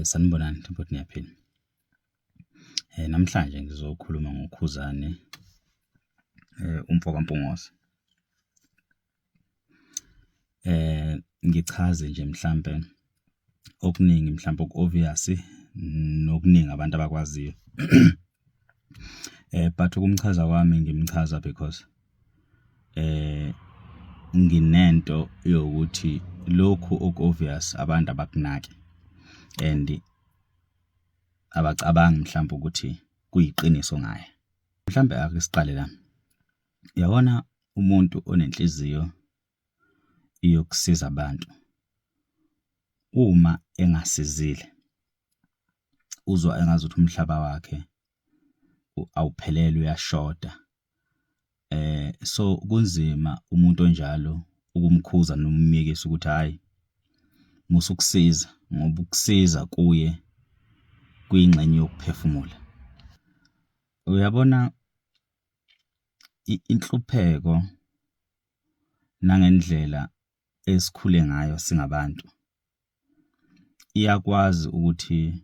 Sanibonani, themba ukuthi niyaphila. Namhlanje ngizokhuluma ngoKhuzani, umfo kaMpungose. Ngichaze nje mhlampe okuningi mhlampe oku-obvious nokuningi abantu abakwaziyo. But ukumchaza kwami ngimchaza because nginento yokuthi lokhu oku-obvious abantu abakunaki and abacabangi mhlampe ukuthi kuyiqiniso ngaye. Mhlambe ake siqale la, uyabona umuntu onenhliziyo yokusiza abantu, uma engasizile uzwa engazuthi umhlaba wakhe awuphelele uyashoda. So kunzima umuntu onjalo ukumkhuza noma umyekise ukuthi hhayi, musa ukusiza ngoba ukusiza kuye kuyingxenye yokuphefumula. Uyabona inhlupheko nangendlela esikhule ngayo singabantu iyakwazi ukuthi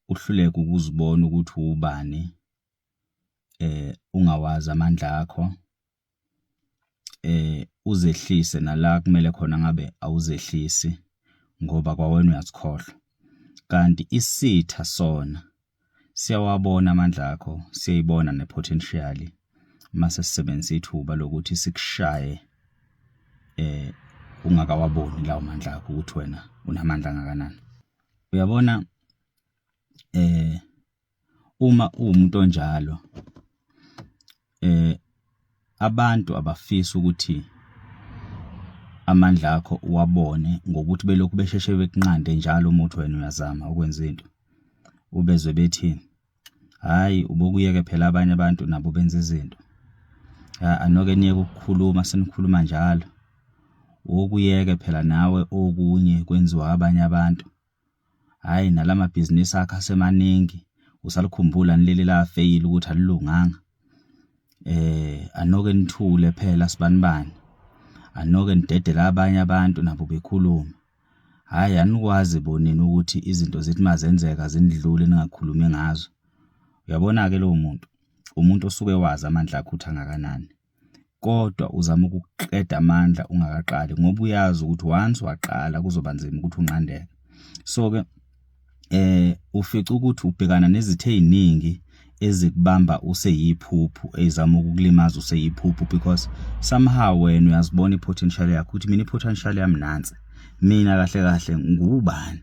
uhluleke ukuzibona ukuthi uwubani, ungawazi amandla akho, uzehlise nala kumele khona ngabe awuzehlisi ngoba kwawena uyazikhohlwa. Kanti isitha sona siyawabona amandla akho, siyayibona ne-potential mase sisebenzisa ithuba lokuthi sikushaye ungakawaboni lawo mandla akho ukuthi wena unamandla angakanani. Uyabona uma uwumuntu onjalo abantu abafisi ukuthi amandla akho uwabone ngokuthi belokhu besheshe bekunqande njalo uma uthi wena uyazama ukwenza into. Ubezwe bethi, hhayi ubokuyeke phela abanye abantu nabo benza izinto. Anoke niyeke ukukhuluma senikhuluma njalo. Wokuyeke phela nawe okunye kwenziwa abanye abantu. Hhayi nala mabhizinisi akho asemaningi, usalikhumbula yini leli elafeyila ukuthi alilunganga? Anoke nithule phela sibanibani, anoke nidedele abanye abantu nabo bekhulume. Hhayi anikwazi bo nina ukuthi izinto zithi uma zenzeka zinidlule ningakhulumi ngazo. Uyabona-ke lowo muntu, umuntu osuke ewazi amandla akhe ukuthi angakanani. Kodwa uzama ukukuqeda amandla ungakaqali ngoba uyazi ukuthi once waqala kuzoba nzima ukuthi unqandeke. So-ke ufica ukuthi ubhekana nezitha ey'ningi ezikubamba useyiphuphu, ey'zama ukukulimaza useyiphuphu because somehow wena uyazibona i-potential yakho ukuthi mina i-potential yami nansi, mina kahle kahle ngubani.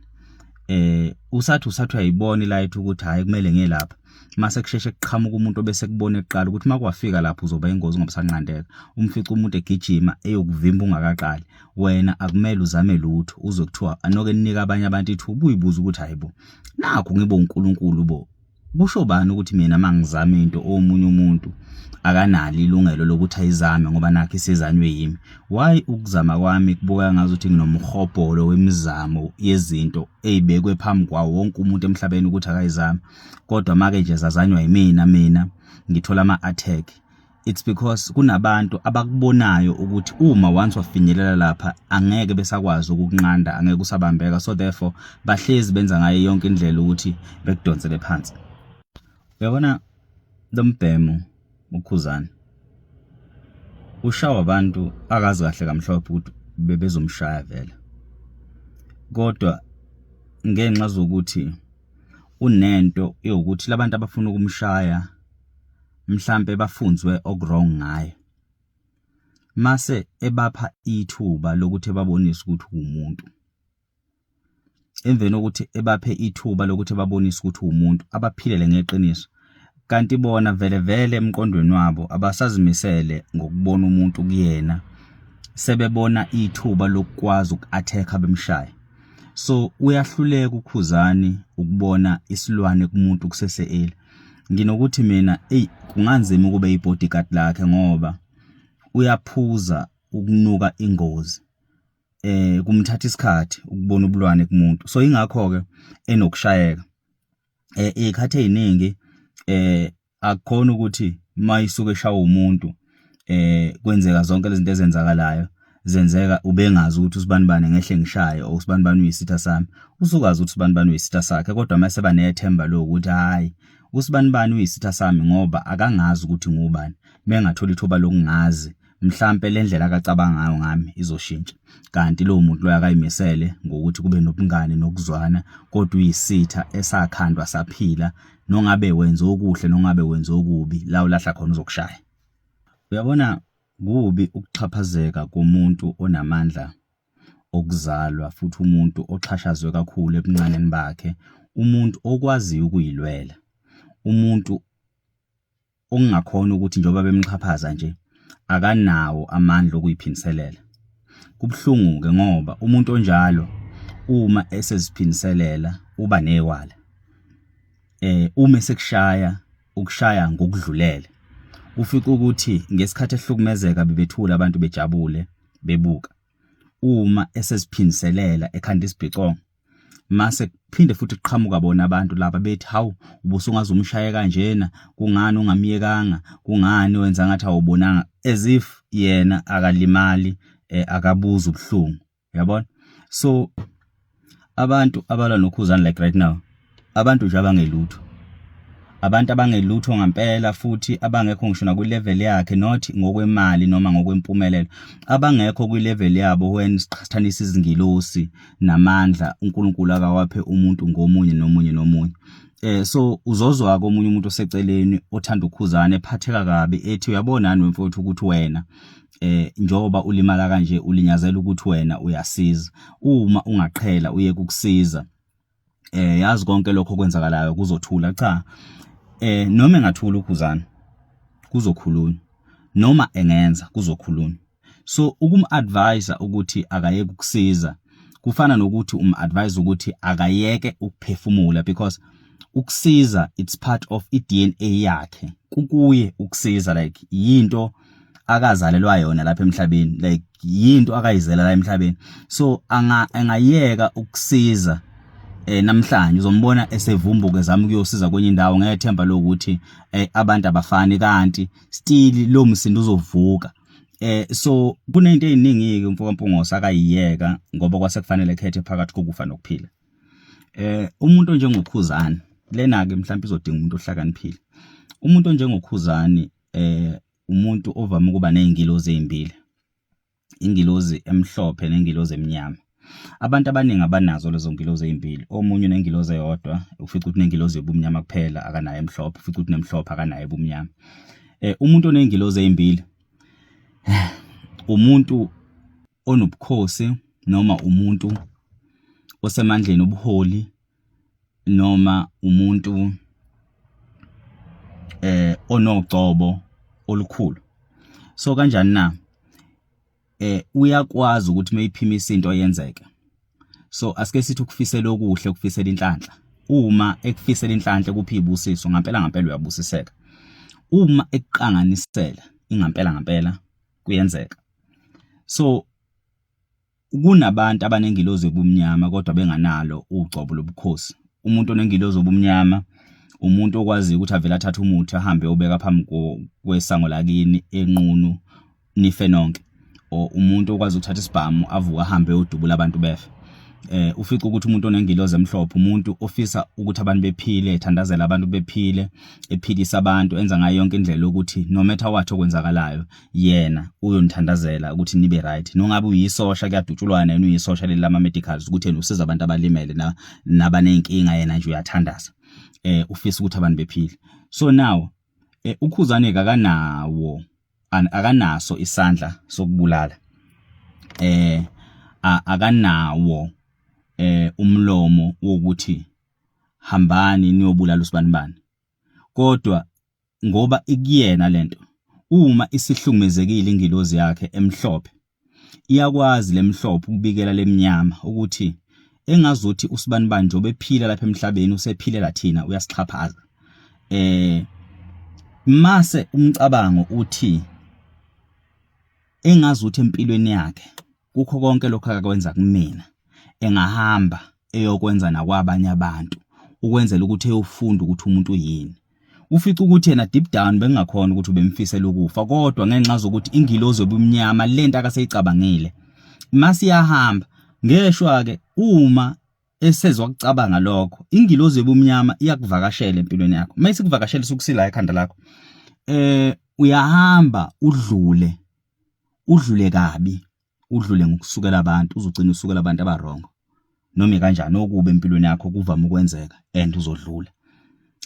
Usathi usathi uyayibona i-light ukuthi hhayi kumele ngiye lapha. Mase kusheshe kuqhamuka umuntu obese kubona kuqala ukuthi uma kwafika lapho uzoba ingozi ungabe usanqandeka. Umfice umuntu egijima eyokuvimba ungakaqali. Wena akumele uzame lutho uzwe kuthiwa anoke ninike abanye abantu ithuba uyibuza ukuthi hayi bo, nakhu ngibe uNkulunkulu bo. Kusho bani ukuthi mina uma ngizama into omunye umuntu akanalo ilungelo lokuthi ayizame ngoba nakho isizanywe yimi. Why ukuzama kwami kubukeka ngazuthi nginomhobholo wemizamo yezinto ey'bekwe phambi kwawo wonke umuntu emhlabeni ukuthi akayizame. Kodwa make nje zazanywa yimina, mina ngithola ama-attack. It's because kunabantu abakubonayo ukuthi uma once wafinyelela lapha angeke besakwazi ukukunqanda, angeke usabambeka, so therefore bahlezi benza ngayo yonke indlela ukuthi bekudonsele phansi. Uyabona lo mbhemu uKhuzani ushawa abantu akazi kahle kamhlophe ukuthi bebezomshaya vele, kodwa ngenxa zokuthi unento yokuthi labantu abafuna ukumshaya mhlampe bafunzwe oku-wrong ngaye, mase ebapha ithuba lokuthi ebabonise ukuthi uwumuntu. Emveni kokuthi ebaphe ithuba lokuthi ebabonise ukuthi uwumuntu, abaphilele ngeqiniso, kanti bona vele vele emqondweni wabo abasazimisele ngokubona umuntu kuyena, sebebona ithuba lokukwazi uku-attack-a bemshaye. So uyahluleka uKhuzani ukubona isilwane kumuntu kusese early. Nginokuthi mina eyi kunganzima ukube i-bodyguard lakhe ngoba uyaphuza ukunuka ingozi. Kumthatha isikhathi ukubona ubulwane kumuntu. So ingakho-ke enokushayeka. Iy'khathi ey'ningi akukhona ukuthi uma isuke eshawa umuntu kwenzeka zonke lezi zinto ezenzakalayo. zenzeka ubengazi ukuthi usibanibani ngehle ngishaye or usibanibani uyisitha sami. Usukazi ukuthi usibanibani uyisitha sakhe, kodwa mase banethemba lokuthi hayi usibanibani uyisitha sami ngoba akangazi ukuthi ngubani. Mengathola ithuba lokungazi mhlampe le ndlela akacabanga ngayo ngami izoshintsha. Kanti lowo muntu loyo akayimisele ngokuthi kube nobungani nokuzwana, kodwa uyisitha esakhandwa saphila nongabe wenza okuhle nongabe wenza okubi la ulahla khona uzokushaya. Uyabona kubi ukuxhaphazeka komuntu onamandla okuzalwa futhi umuntu oxhashazwe kakhulu ebuncaneni bakhe, umuntu okwaziyo ukuyilwela, umuntu okungakhona ukuthi njengoba bemxhaphaza nje akanawo amandla okuyiphindiselela. Kubuhlungu-ke ngoba umuntu onjalo uma eseziphindiselela uba newala. Uma esekushaya ukushaya ngokudlulele. Ufice ukuthi ngesikhathi ehlukumezeka bebethula abantu bejabule bebuka. Uma eseziphindiselela ekhanda isibhicongo mase kuphinde futhi kuqhamuka bona abantu laba bethi hawu ubusungaze umshaye kanjena kungani ungamyekanga kungani wenza ngathi awubonanga as if yena akalimali eh, akabuza ubuhlungu uyabona. So abantu abalwa noKhuzani like right now abantu nje abangelutho, abantu abangelutho ngampela futhi abangekho ngisho nakwi-level yakhe, not ngokwemali noma ngokwempumelelo, abangekho kwi-level yabo when siqhathanisa izingilosi namandla uNkulunkulu akawaphe umuntu ngomunye nomunye nomunye. So uzozwa komunye umuntu oseceleni othanda uKhuzani ephatheka kabi ethi uyabona yini mfowethu ukuthi wena njengoba ulimala kanje ulinyazela ukuthi wena uyasiza, uma ungaqhela uye kukusiza yazi konke lokho okwenzakalayo kuzothula. Cha, noma engathula uKhuzani kuzokhulunywa, noma engenza kuzokhulunywa. So ukum-advise ukuthi akayeke ukusiza kufana nokuthi um-advise ukuthi akayeke ukuphefumula, because ukusiza it's part of i-DNA yakhe, kukuye ukusiza, like yinto akazalelwa yona lapha emhlabeni, like yinto akayizela la emhlabeni. So angayeka ukusiza namhlanje uzombona esevumbuka ezama ukuyosiza kwenye indawo ngethemba lokuthi abantu abafani, kanti still lo msindo uzovuka. So kunento eziningi ke umfoka Mpungose akayiyeka ngoba kwase kufanele ekhethe phakathi kokufa nokuphila. Umuntu onjengoKhuzani lena ke mhlawumbe izodinga umuntu ohlakaniphile. Umuntu onjengoKhuzani umuntu ovame ukuba nezingilozi ezimbili, ingilozi emhlophe nengilozi emnyama. Abantu abaningi abanazo lezo ngilozi ezimbili. Omunye unengilozi eyodwa, ufica ukuthi unengilozi yobumnyama kuphela akanayo emhlophe, ufica ukuthi nemhlophe akanayo ebumnyama. Umuntu onengilozi ezimbili umuntu onobukhosi noma umuntu osemandleni obuholi noma umuntu onogcobo olukhulu. So kanjani na? Uyakwazi ukuthi meyiphimisa into yenzeke. So asike sithi ukufisela okuhle, ukufisela inhlanhla. Uma ekufisela inhlanhla kuphi ibusiso, ngampela ngampela uyabusiseka. Uma ekuqanganisela ingampela ngampela kuyenzeka. So kunabantu abanengilozi yobumnyama kodwa benganalo ugcobo lobukhosi. Umuntu onengilozi yobumnyama umuntu okwaziyo ukuthi avele athathe umuthi ahambe ubeka phambi kwesango lakini enqunu nife nonke, or umuntu okwazi ukuthatha isibhamu avuke ahambe eyodubula abantu befe. Ufica ukuthi umuntu onengilozi emhlophe umuntu ofisa ukuthi abantu bephile, ethandazela abantu bephile, ephilisa abantu, enza ngayo yonke indlela ukuthi no matter what okwenzakalayo yena uyonithandazela ukuthi nibe right. Nongabe uyisosha kuyadutshulwana yena uyisosha leli lama medicals ukuthi yena usiza abantu abalimele nabanenkinga, yena nje uyathandaza, ufisa ukuthi abantu bephile. So now uKhuzani akanawo akanaso isandla sokubulala, akanawo umlomo wokuthi hambani niyobulala usibanibani, kodwa ngoba ikuyena lento, uma isihlukumezekile ingilozi yakhe emhlophe iyakwazi lemhlophe ukubikela lemnyama ukuthi engazuthi usibanibani njengoba ephila lapha emhlabeni usephilela thina uyasixhaphaza. Mase umcabango uthi engazuthi empilweni yakhe kukho konke lokho akakwenza kumina engahamba eyokwenza nakwabanye abantu ukwenzela ukuthi eyofunda ukuthi umuntu uyini. Ufica ukuthi yena deep down bengakhona ukuthi ubemfisela ukufa, kodwa ngenxa zokuthi ingilozi yobumnyama lento akaseyicabangile masiyahamba. Ngeshwa ke uma esezwa kucabanga lokho, ingilozi yobumnyama iyakuvakashela empilweni yakho. Uma isikuvakashela isukusila ekhanda lakho, uyahamba udlule, udlule kabi, udlule ngokusukela abantu, uzogcina usukela abantu abarongo noma kanjani. Okubi empilweni yakho kuvama ukwenzeka and uzodlula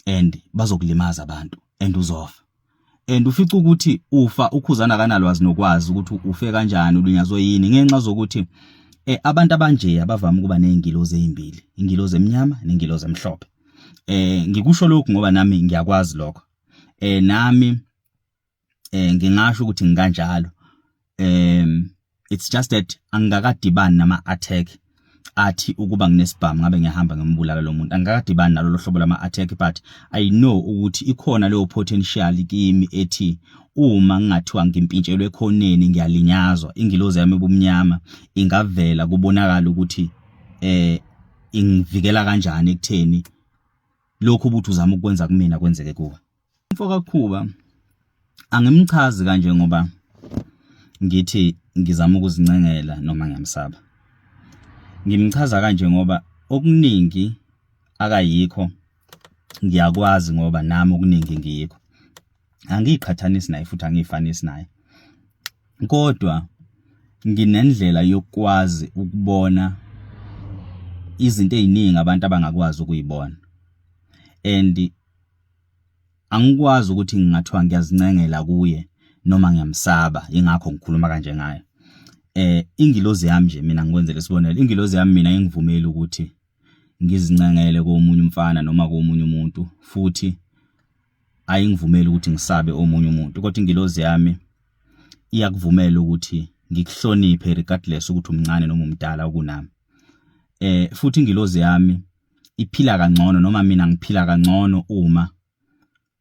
and bazokulimaza abantu and uzofa, and ufica ukuthi ufa uKhuzana kanalwazi nokwazi ukuthi ufe kanjani, ulinyazwe yini, ngenxa zokuthi abantu abanje abavama ukuba nezingilozi ezimbili, ingilozi emnyama nengilozi emhlophe. Ngikusho lokhu ngoba nami ngiyakwazi lokho. Nami ngingasho ukuthi ngikanjalo. It's just that angikakadibani nama attack athi ukuba nginesibhamu ngabe ngiyahamba ngimbulala lo muntu. Angikakadibani nalo hlobo lama attack, but I know ukuthi ikhona leyo potential kimi ethi uma ngingathiwa ngimpintshelwe ekhoneni ngiyalinyazwa, ingilozi yami ebumnyama ingavela kubonakala ukuthi ingivikela kanjani ekutheni lokhu ubuthi uzama ukwenza kumina kwenzeke kuwe. Mfoka Khuba angimchazi kanje ngoba ngithi ngizama ukuzincengela noma ngiyamsaba. Ngimchaza kanje ngoba okuningi akayikho ngiyakwazi, ngoba nami okuningi ngiyikho. Angiyiqhathanisi naye futhi angiyifanisi naye, kodwa nginendlela yokwazi ukubona izinto eziningi abantu abangakwazi ukuyibona, and angikwazi ukuthi ngingathiwa ngiyazincengela kuye noma ngiyamsaba, ingakho ngikhuluma kanje ngayo. Ingilozi yami nje, mina ngikwenzele isibonelo, ingilozi yami mina ingivumeli ukuthi ngizincengele komunye umfana noma komunye umuntu, futhi ayingivumeli ukuthi ngisabe omunye umuntu, kodwa ingilozi yami iyakuvumela ukuthi ngikuhloniphe regardless ukuthi umncane noma umdala kunami. Futhi ingilozi yami iphila kangcono, noma mina ngiphila kangcono uma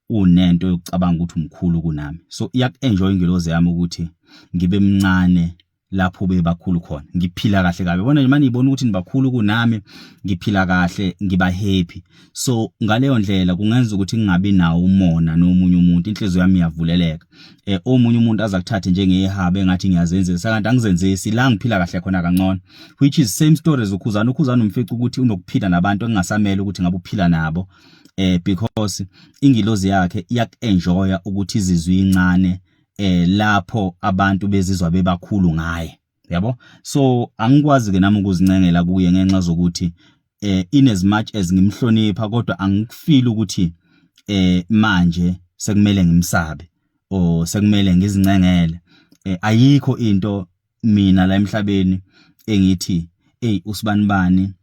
unento yokucabanga ukuthi umkhulu kunami. So iyaku-enjoy ingilozi yami ukuthi ngibe mncane lapho bebakhulu khona, ngiphila kahle kabi. Yabona nje manje ngibona ukuthi nibakhulu kunami, ngiphila kahle, ngiba happy. So ngaleyo ndlela kungenza ukuthi ngingabi nawo umona nomunye umuntu, inhliziyo yami iyavuleleka. Omunye umuntu aza kuthathe njengehaba engathi ngiyazenzisa, kanti angizenzisi, la ngiphila kahle khona kangcono, which is same stories uKhuzana. UKhuzana umfica ukuthi unokuphila nabantu engingasamele ukuthi ngabe uphila nabo, because ingilozi yakhe iyaku-enjoya ukuthi izizwe incane lapho abantu bezizwa bebakhulu ngaye, yabo. So angikwazi ke nami ukuzincengela kuye ngenxa zokuthi in as much as ngimhlonipha, kodwa angikufeel ukuthi manje sekumele ngimsabe or sekumele ngizincengele. Ayikho into mina la emhlabeni engithi, hey, usibanibani,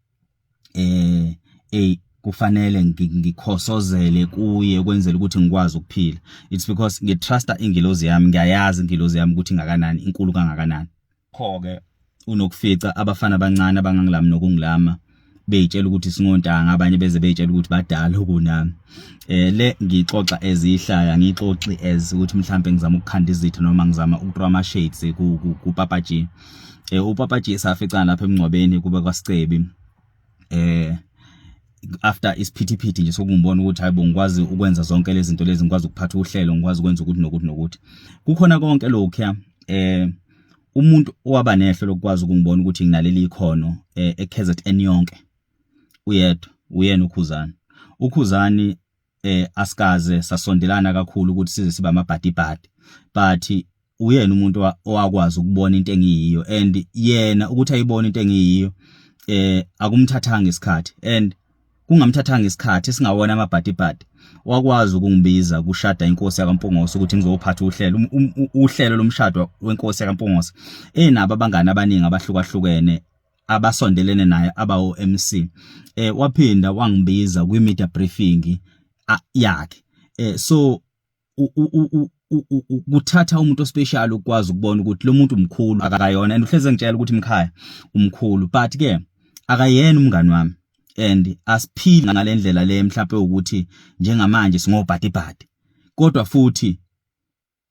hey, kufanele ngikhosozele kuye ukwenzela ukuthi ngikwazi ukuphila. It's because ngitrusta ingilozi yami, ngiyayazi ingilozi yami ukuthi ingakanani, inkulu kangakanani. Kho ke unokufica abafana abancane abangangilami nokungilama beyitshela ukuthi singontanga, abanye beze beyitshela ukuthi badala kunami. Le ngixoxa ezihlaya, ngixoxi as ukuthi mhlambe ngizama ukukhanda izitha noma ngizama ukuthrow ama shades ku Papa G. UPapa G saficana lapha emngcwabeni kuba kwaSicebi, after isiphithiphithi nje sokungibona ukuthi hayibo, ngikwazi ukwenza zonke lezi zinto lezi, ngikwazi ukuphatha uhlelo, ngikwazi ukwenza ukuthi nokuthi nokuthi kukhona konke lokhuya. Umuntu owaba nehlo lokwazi ukungibona ukuthi nginaleli ikhono eKZN yonke uyedwa, uyena uKhuzani. UKhuzani asikaze sasondelana kakhulu ukuthi size sibe amabhadi bhadi, but uyena umuntu owakwazi ukubona into engiyiyo, and yena ukuthi ayibone into engiyiyo akumthathanga isikhathi, and kungamthathanga isikhathi singawona amabhadi bhadi, wakwazi ukungibiza kushada inkosi yakaMpungose ukuthi ngizophatha uhlelo, uhlelo lomshado wenkosi yakaMpungose, enabo abangani abaningi abahlukahlukene abasondelene naye abawo MC. Waphinda wangibiza kwi media briefing yakhe. So kuthatha umuntu ospecial ukwazi ukubona ukuthi lo muntu mkhulu akayona, and uhleze ngitshela ukuthi mkhaya umkhulu, but ke akayena umngani wami and asiphili ngalendlela le mhlawumbe ukuthi njengamanje singobhadi bhadi, kodwa futhi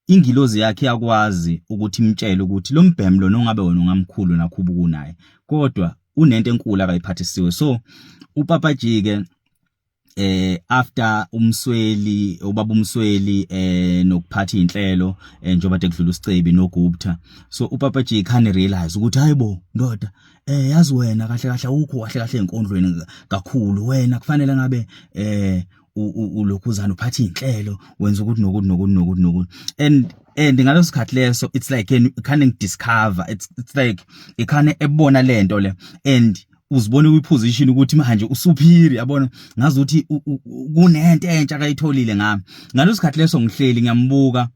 ingilozi yakhe iyakwazi ukuthi imtshele ukuthi lo mbhemu lona ongabe wena ungamkhulu nakhuba kunaye, kodwa unento enkulu akayiphathisiwe. So uPapa G ke After uMsweli, ubaba uMsweli, nokuphatha inhlelo, njengoba kade kudlula uSicebi noGupta, so uPapa G khane realize ukuthi, hayibo ndoda, yazi wena kahle kahle awukho kahle kahle enkondlweni kakhulu. Wena kufanele ngabe ulokhuzana uphatha inhlelo, wenza ukuthi nokuthi nokuthi nokuthi nokuthi. And ngaleso sikhathi leso, it's like khane discover, it's like ikhane ebona lento le and uzibone kwi-position ukuthi manje usuperior, yabona, ngazi ukuthi kunento entsha akayitholile ngami. Ngaleso sikhathi leso ngihleli ngiyambuka,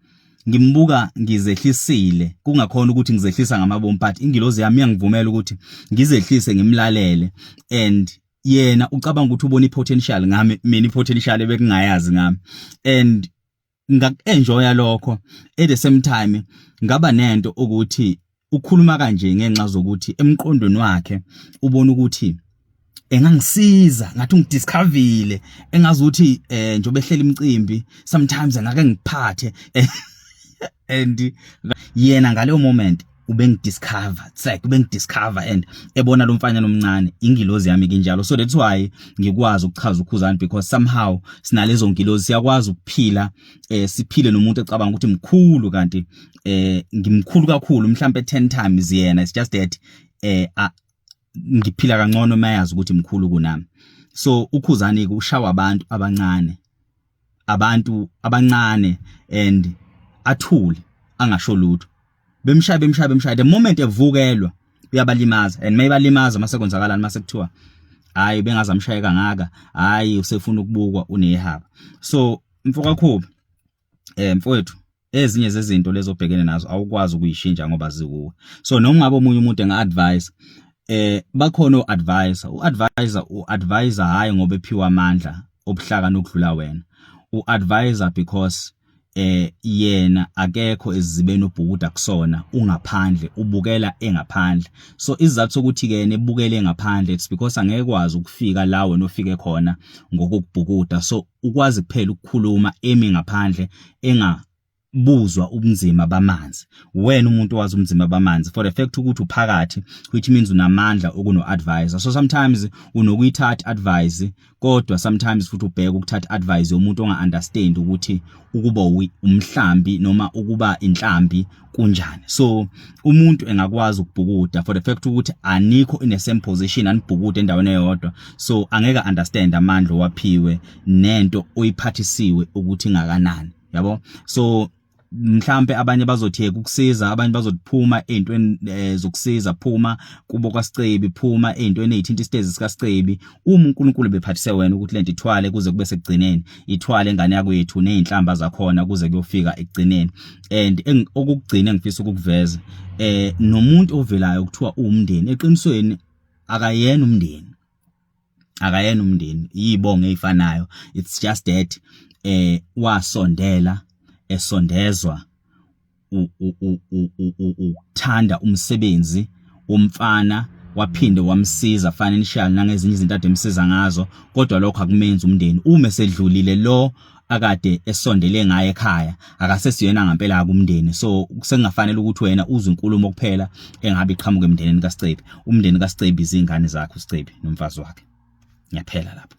ngimbuka ngizehlisile, kungakhona ukuthi ngizehlisa ngamabomu, but ingilozi yami iyangivumela ukuthi ngizehlise, ngimlalele. And yena ucabanga ukuthi ubona i-potential ngami, mina i-potential ebekungayazi ngami, and ngaku-enjoya lokho. At the same time ngaba nento ukuthi ukhuluma kanje ngenxa zokuthi emqondweni wakhe ubona ukuthi engangisiza, ngathi ungidiscoverile, engazi ukuthi njobe ehlela imicimbi sometimes engake ngiphathe. And yena ngaleyo moment ubengidiscover, it's like ubengidiscover and ebona lo mfanyana omncane, ingilozi yami kinjalo. So that's why ngikwazi ukuchaza uKhuzani, because somehow sinalezo ngilozi, siyakwazi ukuphila, siphile nomuntu ecabanga ukuthi mkhulu, kanti ngimkhulu kakhulu, mhlambe 10 times yena. It's just that ngiphila kangcono mayazi ukuthi mkhulu kunami. So uKhuzani ushawa abantu abancane, abantu abancane, and athule angasho lutho, bemshaya, bemshaya, bemshaya. The moment evukelwa uyabalimaza, and mayibalimaza mase kwenzakalani? Mase kuthiwa hayi, bengazamshaya kangaka, hayi, usefuna ukubukwa, unehaba. So mfokaKhuba, mfowethu, ezinye zezinto lezo obhekene nazo awukwazi ukuyishintsha ngoba zikuwe. So noma ngabe omunye umuntu enga-advise, bakhona o-advisor, u-advisor u-advisor hayi ngoba ephiwa amandla obuhlakani okudlula wena, u-advisor because yena akekho ezibeni obhukuda kusona, ungaphandle, ubukela engaphandle. So isizathu sokuthi ke yena ebukele ngaphandle, it's because angeke kwazi ukufika la wena ofike khona ngokubhukuda. So ukwazi kuphela ukukhuluma emi ngaphandle, enga buzwa ubunzima bamanzi. Wena umuntu owazi ubunzima bamanzi, for the fact ukuthi uphakathi, which means unamandla okuno advisor. So sometimes unokuyithatha advice, kodwa sometimes futhi ubheke ukuthatha advice yomuntu onga understand ukuthi ukuba umhlambi noma ukuba inhlambi kunjani. So umuntu engakwazi ukubhukuda, for the fact ukuthi anikho in the same position, anibhukude endaweni eyodwa, so angeke understand amandla owaphiwe nento oyiphathisiwe ukuthi ingakanani, yabo. So mhlambe abanye bazothi ukusiza, abanye bazothi ezintweni zokusiza, phuma kubo kwaSicebi, phuma ezintweni ezithinta isitezi sikaSicebi. Uma uNkulunkulu bephathise wena ukuthi lento ithwale kuze kube sekugcineni, ithwale ingane yakwethu nezinhlamba zakhona kuze kuyofika ekugcineni. And okugcina engifisa ukukuveza, nomuntu ovelayo kuthiwa uwumndeni, eqinisweni akayena umndeni, akayena umndeni, yibongo ezifanayo. It's just that wasondela, esondezwa ukuthanda umsebenzi womfana, waphinde wamsiza financial nangezinye izinto ade emsiza ngazo, kodwa lokho akumenzi umndeni. Uma esedlulile lo akade esondele ngaye ekhaya, akasesiyena ngempela kumndeni. So kusengafanele ukuthi wena uzwe inkulumo kuphela engabe iqhamuka emndenini kaSicebi. Umndeni kaSicebi izingane zakhe uSicebi nomfazi wakhe. Ngiyaphela lapho.